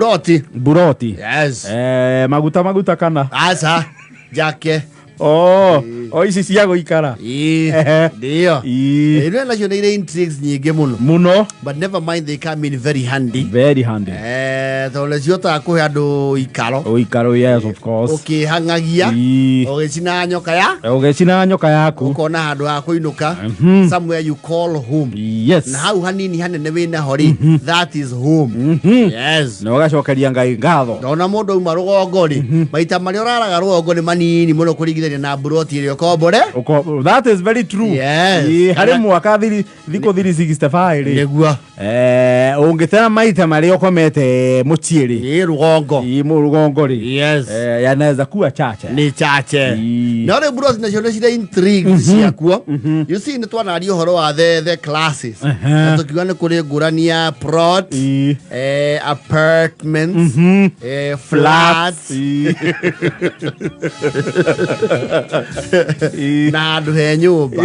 Buroti. Buroti. Yes. Maguta maguta kana? Aca. Njake. Oh, o ici cia gũikara. Ĩĩ. Ehe. Ndio. Ĩĩ. Ĩno nacio nĩ irĩ intrigues nyingĩ mũno. Mũno. But never mind, they come in very handy. Very handy. Tondũ nĩcio ũtaga kũhe andũ ikaro. Ũikaro, yes, of course. Ũkĩhang'agia. Ĩĩ. Ũgĩcina nyoka ya. Ũgĩcina nyoka yaku. Ũkona handũ ha kũinũka. Somewhere you call home. Yes. Na hau hanini hanene wĩnaho rĩ, that is home. Yes. Na ũgacokeria Ngai ngatho. Ndona mũndũ auma rũgongo rĩ, maita marĩa ũraraga rũgongo nĩ manini mũno kũringithania na mburoti ĩrĩa ũkombore. That is very true. Yes. Ĩĩ, harĩ Kana- mwaka thikũ 365 rĩ, Nĩguo. Ũngĩtara maita marĩa ũkomete mũciĩ rĩ, Ĩ rũgongo. Ĩ rũgongo rĩ, Yes. Yanaweza kuwa chache. Nĩ chache. Ĩĩ. No rĩu mburoti nacio nĩ cirĩ intrigue ciakuo. You see, nĩ twanaria ũhoro wa the classes na tũkiuga nĩ kũrĩ ngũrani ya plot, Ĩĩ. Apartments, flats. Ĩĩ. Ĩĩ. Na handũ he nyũmba.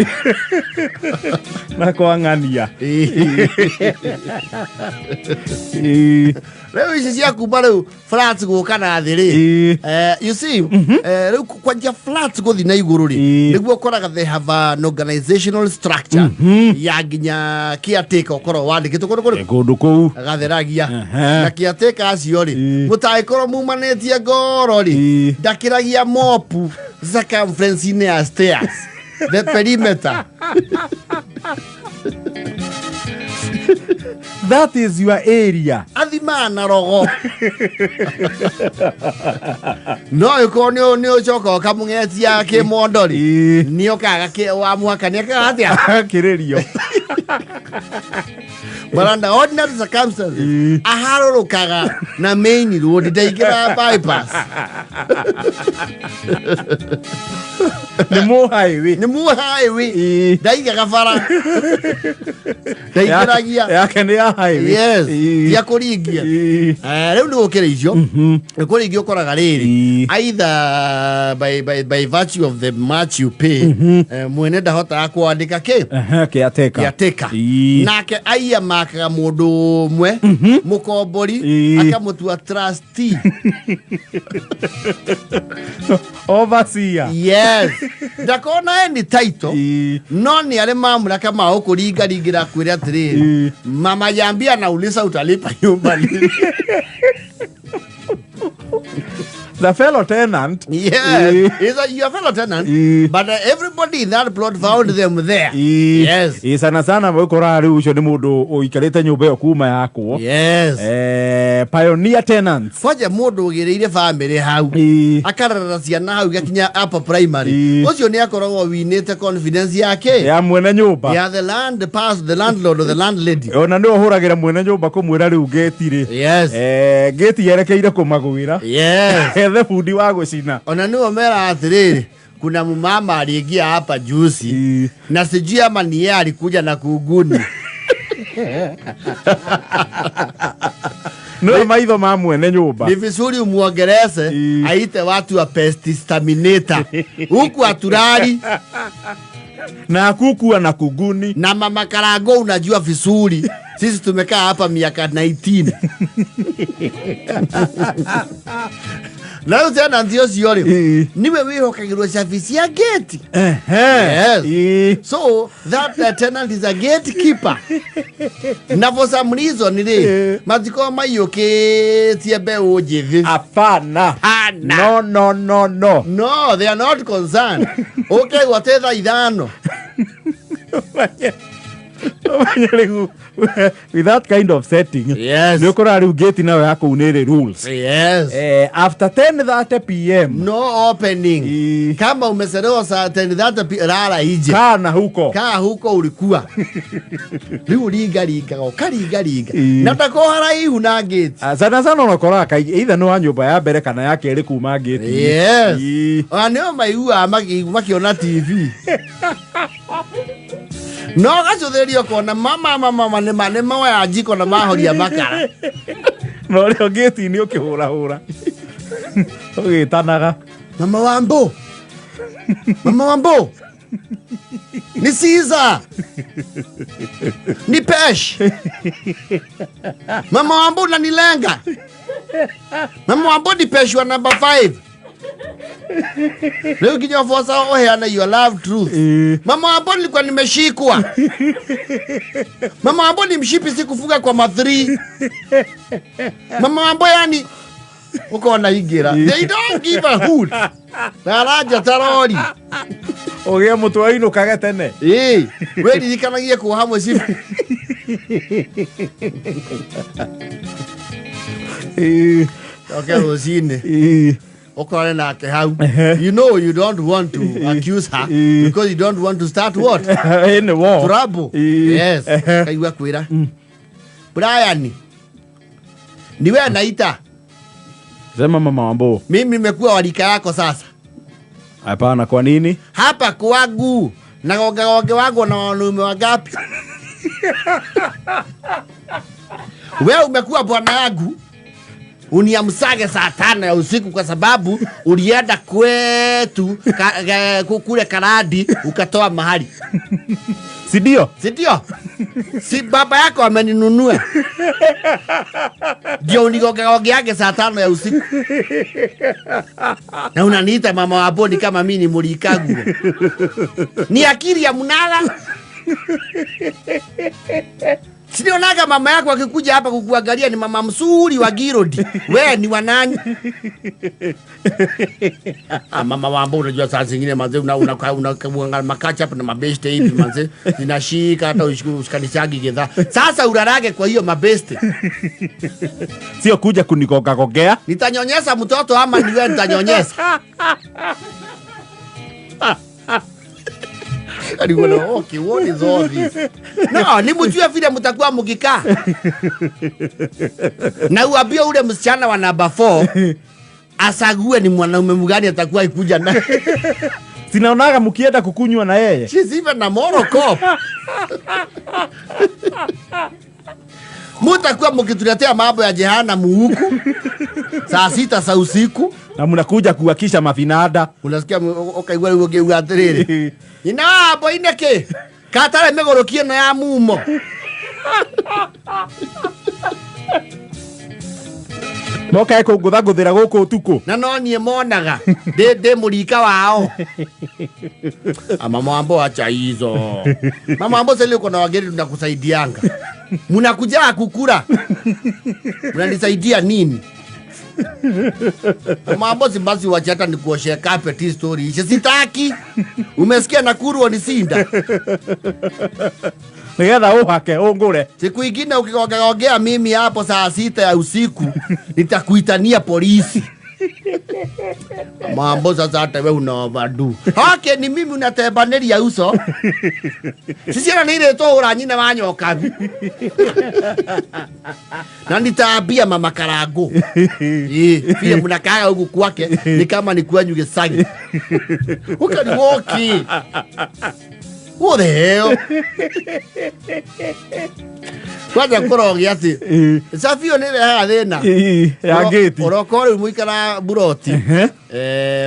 Na kwa ng'ania. Ĩĩ. Ĩĩ. Rĩu ici cia kuma rĩu flats gũka na thĩ rĩ, Ĩĩ. You see, rĩu kwanjia flats gũthiĩ na igũrũ rĩ, Ĩĩ. nĩguo ũkoraga they have an organizational structure ya nginya caretaker ũkorwo wandĩkĩtwo kũndũ kũrĩkũ. Kũndũ kũu. Gatheragia. Ehe. Na caretaker acio rĩ, Ĩĩ. mũtangĩkorwo mumanĩtie ngoro rĩ, Ĩĩ. ndakĩragia mopu circumference-inĩ ya stairs, the perimeter. That is your area. Athimaga na rogo, no ĩkorwo nĩ ũcoka ũkamũng'etia kĩmondo rĩ, Ĩĩ. nĩ okaga wa mũhaka nĩ akaga atĩa? Akĩrĩrio. But under ordinary circumstances, Ĩĩ. aharũrũkaga na main road, ndaingĩraga bypass. Nĩ mũ highway. Nĩ mu highway. Ĩĩ. Ndaigaga bara, ndaingĩragia. Yake nĩ ya highway. Yes. Ĩĩ. Cia kũringia. Ĩĩ. Rĩu nĩ gũkĩra icio nĩ kũringia, ũkoraga rĩrĩ, Ĩĩ. either by virtue of the much you pay, mwene ndahotaga kwandĩka kĩ. Ehe, caretaker. Caretaker. Ĩĩ. Nake aiya makaga mũndũ ũmwe mũkombori, Ĩĩ. akamũtua trustee. Overseer. Yes, ndakona any title, Ĩĩ. no nĩ arĩ mamlaka ma ũkũringaringĩra kwĩra atĩrĩrĩ, Ĩĩ. "Mama Jambia anauliza utalipa nyumba lini?" The fellow tenant. Yes, Ĩĩ. he's your fellow tenant, Ĩĩ. but everybody in that plot found them there. Ĩĩ. Yes. Ĩĩ, sana sana ũkoraga rĩu ũcio nĩ mũndũ ũikarĩte nyũmba ĩyo kuma yakwo. Yes. Pioneer tenants. Kwanja mũndũ ũgĩrĩire famĩlĩ hau, Ĩĩ. akarerera ciana hau igakinya upper primary, Ĩĩ. ũcio nĩ akoragwo winĩte confidence yake ya mwene nyũmba, ya the land pass the landlord or the landlady. Ona nĩ ũhũragĩra mwene nyũmba kũmwĩra rĩu ngĩti rĩ, Yes. Ngĩti yerekeire kũmagwĩra, Yes. ethe bundi wa gũcina. Ona nĩo mera atĩrĩrĩ, kuna mumama aliingia hapa juzi Ĩĩ. na sijui ama ni yeye alikuja na kunguni. Nĩwe maitho ma mwene nyũmba. Ni vizuri umuongereze, Ĩĩ. aite watu wa pestistaminator huku aturari. Na kukua na kuguni. Na mama Karango, unajua vizuri sisi tumekaa hapa miaka 19 na rĩu tenant ũcio rĩ, Ĩĩ. niwe wĩhokagĩrwo service ya gate. Ehe. Yes. Ĩĩ. So that tenant is a gatekeeper, na for some reason rĩ, Ĩĩ. matikorwo maiyũkĩtie mbeũ njĩthĩ. Hapana. Hapana. No, no, no, no. No, they are not concerned. Ũkaigua atĩ thaa 5. Ũmenye rĩu with that kind of setting, Yes. nĩ ũkoraga rĩu gate nayo ya kũu nĩ ĩrĩ rules. Yes. After 10:30 p.m. No opening. Ĩĩ. Kama umechelewa saa 10:30 lala nje. Kana huko. Kaa huko ulikuwa. Rĩu ringaringaga ũkaringaringa Ĩĩ. na ndako haraihu na gate. Ah, sana sana ũnakoraga kaingĩ either nĩ wa nyũmba ya mbere kana ya kerĩ kuma gate. Yes. Ĩĩ. Ona nĩo maiguaga makĩona TV, no gacũthĩrĩria ũkona mama mama mama nĩ moya njiko na mahoria makara. Na ũrĩa ngĩti-inĩ ũkĩhũrahũra ũgĩtanaga. "Mama Wambo, mama Wambo, ni Caesar ni Pesh, mama Wambo unanilenga." Mama Wambo nipeshwa number 5. Leo nginya fosa oheana your love truth. Mama Wambo nilikuwa nimeshikwa. Mama Wambo ni mshipi sikufunga kwa ma3. Mama Wambo yani ukona ingira. They don't give a hoot. Daraja tarori. Ũgĩe mũtwe ainũkage tene. Ĩĩ, wĩririkanagie kuoha mũcibi. Oke rũcinĩ ũkorane nake hau. You know you don't want to accuse her because you don't want to start what? Ĩ nĩ wo. Trouble. Yes. Kaigua kwĩra. Brian, ni wewe naita. Sema Mama Wambo. Mimi nimekuwa walika yako sasa. Hapana, kwa nini? Hapa kwangu na gonga wangu na wanaume wangapi? Wewe umekuwa bwana yangu uniamsage saa 5 ya usiku kwa sababu ulienda kwetu kule Karadi ukatoa mahali. Si ndio? Si ndio? Si baba yako ameninunua. Ndio unigongegongeage saa 5 ya usiku. Na unaniita Mama Wambo ni kama mimi ni murikaguo. Ni akili ya mnara. Sinionaga mama yako akikuja hapa kukuangalia ni mama mzuri wa Girodi. Wewe ni wa nani? Ah, Mama Wambo unajua saa zingine manze una makacha hapa na mabeste hivi manze zinashika hata ushikanishangi gedha. Sasa urarage kwa hiyo mabeste. Sio kuja kunigoga gogea. Nitanyonyesha mtoto ama ni wewe nitanyonyesha? Karibu na okay, what is all this? No, ni mjue vile mtakuwa mkikaa. Na uambie ule msichana wa namba 4 asague ni mwanaume mgani atakuwa ikuja na. Sinaonaga mkienda kukunywa na yeye. She's even a moral cop. Mutakuwa mkituletea mambo ya jehanamu huku saa 6 za usiku na mnakuja kuhakisha mavinada. Unasikia ukaigua rĩu ũngĩuga atĩrĩrĩ, nyina wa Wambo inĩ katare mĩgũrũki ĩno ya mumo. Mokae kũngũthangũthĩra gũkũ ũtukũ. Na no niĩ monaga ndĩ mũrika wao. Ah, Mama Wambo acha hizo. Mama Wambo sasa uko na wageni tunakusaidianga. Mnakuja kukula. Mnanisaidia nini? Mama Wambo si basi wacha hata nikuoshea carpet hii story. Ishe sitaki. Umesikia Nakuru wanisinda. Nigetha uhake ungure. Siku ingine ukigongea mimi hapo saa 6 ya usiku nitakuitania polisi. Mambo sasa hata wewe una overdo. Hake ni mimi unatembaneria uso. Sisi ana nire to ura nyina wa nyoka. Na nitaambia mama Karangu. Pia mnakaa huku kwake ni kama ni kwanyu gĩcagi. Ukariwoki. What the hell? Kwanza kũrogia atĩ cabi ĩyo nĩ ĩrehaga thĩna. Ya ngĩti. Ũroka rĩu mũikara mburoti.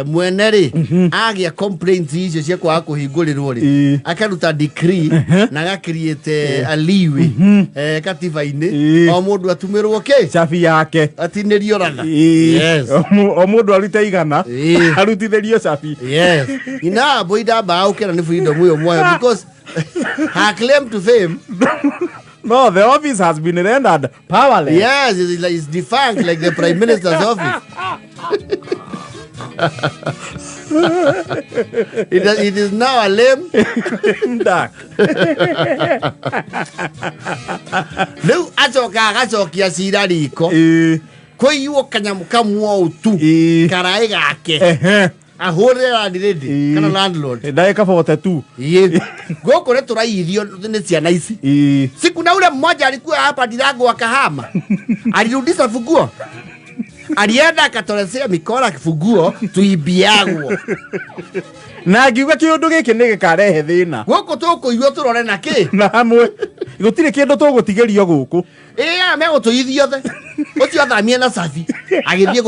Mwene rĩ, agĩa complaints icio cia kwaga kũhingũrĩrwo rĩ, akaruta decree na aga create a leeway, katiba-inĩ. O mũndũ atumĩrwo kĩ? Cabi yake. Atinĩrio rana. Yes. O mũndũ arute igana, arutithĩrio cabi. Yes. Ina boy da ba ukera ni freedom huyo moyo because her claim to fame. No, the office has been rendered powerless. Yes, it's like, it's defunct like the prime minister's office. It is now a lame duck. Rĩu acoka agacokia cira riko. Kũiywo kanyamũ kamwe ũũ tu. Karaĩ gake. Ahũrĩre landlady kana landlord. Ndagĩka 42. Ĩĩ. Gũkũ nĩ tũraiyithio nĩ ciana ici. Si kuna ule mmoja alikuwa hapa Ndirango akahama. Alirudisha funguo. Alienda akatoresea mikora funguo tuimbiagwo. Na ngiuga kĩũndũ gĩkĩ nĩ gĩkarehe thĩna. Gũkũ tũkũiywo tũrore na kĩ? Na hamwe. Gũtirĩ kĩndũ tũgũtigĩrio gũkũ. Ĩĩ, aya megũtũithio othe. Ũcio athamie na cabi. Agĩthiĩ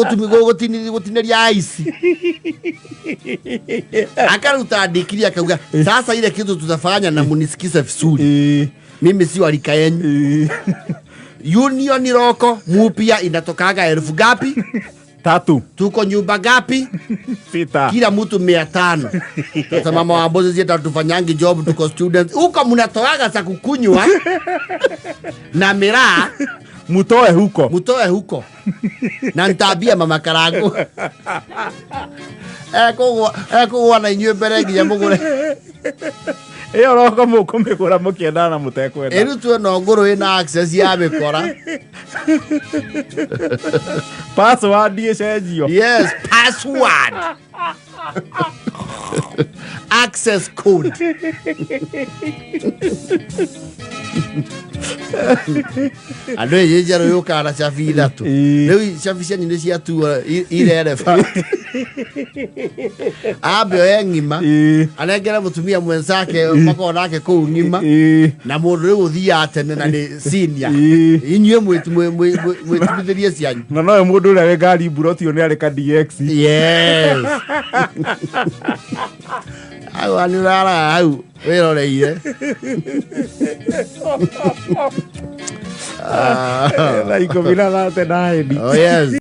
gũtinĩria aici. Akaruta ndikiri akauga, sasa ile kitu tutafanya na munisikize vizuri. Mimi si wa rika yenu. Union roko mupya inatokaga elfu gapi? Tatu. Tuko nyumba gapi? Sita. Kila mtu 500. Sasa mama wa mbozi sisi hatufanyangi job, tuko students. Huko mnatoaga za kukunywa na miraa. Mutoe huko. Mutoe huko. Na ntabia mama Karangu. Ekũgũa na inyuĩ mbere nginya mũgũre. Ĩyo roko mũkũmĩgũra mũkĩenda na mũtekwenda. Ĩrutwo no ngũrũ ĩna access ya mĩkora. Password ĩcenjio. Yes, password. Access code. Andå ä njerå yå kaga na cabi ithatå. Ĩĩ. Rä u cabi cianyu nä ciatuo irereba ambe oye ng'ima. Ĩĩ. Anengere må tumia mwenzake makorwo nake kå u ng'ima. Ĩĩ. Na må ndå rä u å thiaga tene na nä senior. Ĩĩ. Inyuä mwä tumithä cianyu. Na nowe mũndũ ũrĩa wĩ ngari mburoti ũyũ nĩ arĩ ka DX. Yes, hau nä å raraga hau wä roreire. Thaa 13:09. Oh, yes.